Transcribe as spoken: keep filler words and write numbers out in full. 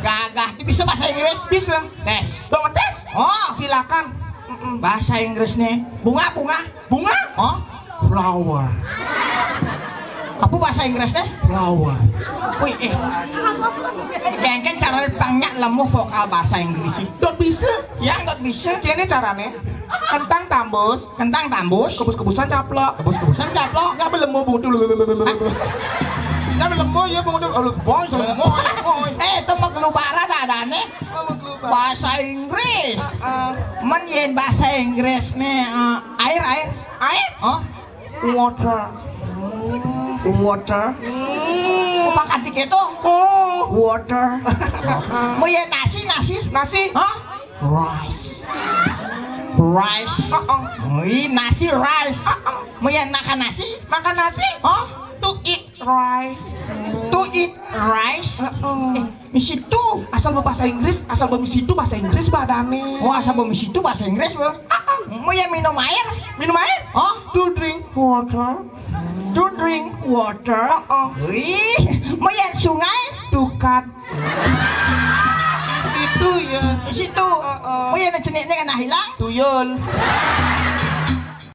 Gagah, bisa bahasa Inggris? Bisa. Tes. Dong tes? Oh, Silakan. Mm-mm. Bahasa Inggris nih. Bunga, bunga. Bunga? Oh, Flower. Apa bahasa Inggris nih? Flower. Wih, eh. Kengken cara pangnya lemuh vokal bahasa Inggris sih. Dot bisa. Yang dot bisa. Kene carane. Kentang tambus. Kentang tambus. Kebus-kebusan caplok. Kebus-kebusan caplok. Nggak belemo buntu. Nggak belemo ya buntu. Aduh, boy, belemo, boy. Eh, itu mah kelubara tak ada nih. Oh, lupa. Bahasa Inggris. Ah, Men yen bahasa Inggris nih, eh, air, air. Air? Oh, Water. water. Apa katik itu? Oh. Water. Mau yen nasi, nasi. Nasi. Hah? Rice. Rice. Uh-uh. Wih, nasi rice. Uh-uh. Mau yen makan nasi? Makan nasi. Hah? To eat rice. To eat rice. Uh-uh. Misi tu. Asal bahasa Inggris, asal bemisi itu bahasa Inggris badane. Oh, asal bemisi itu bahasa Inggris, Bang. Mau yen minum air? Minum air? Hah? To drink water. To drink water. Oh, Wih, mau yen sungai? Tukat. Situ ya. Di situ. Heeh. Mau yen ceniknya kena hilang? Tuyul.